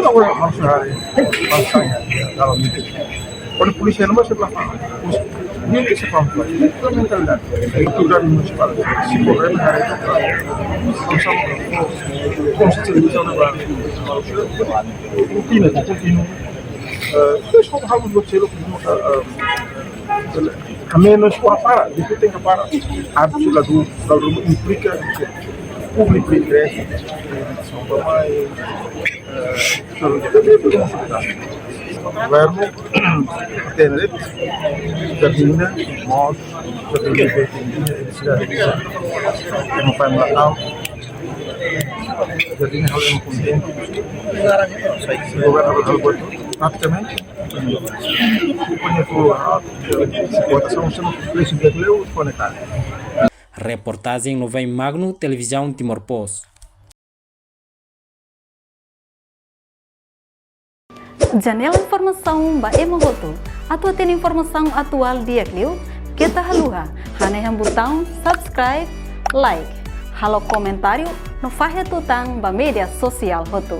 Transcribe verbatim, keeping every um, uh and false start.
Polísia la bolu, harus hari. Harus hari. Kalau gitu. Kalau polísia la bolu, sebelah mana? Polísia. Não deixa para fora. Mentalidade. Cultura municipal. Se correr na área, construção, construção de zona, rotina, continua. Eh, depois, como algo do selo, a menos para, depois tem que para. Hábito lá do, do implica público ingresso, são mais, eh, Governu tene jardín, mós jardín de Betinha, eletricidade. Não faz mal, não. Jardín, hal yang penting. Governu hal buat, pratikamente. Punha tu, ah, votasaun, se não, presu de leu, conectado. Reportajen Novai Magno, Televizaun Timor Post. Janela informasaun ba ema hotu. Atu hatene informasaun atuál di'ak liu, keta haluha hanehan butaun subscribe, like, halo komentáriu no fahe tutan ba média sosiál hotu.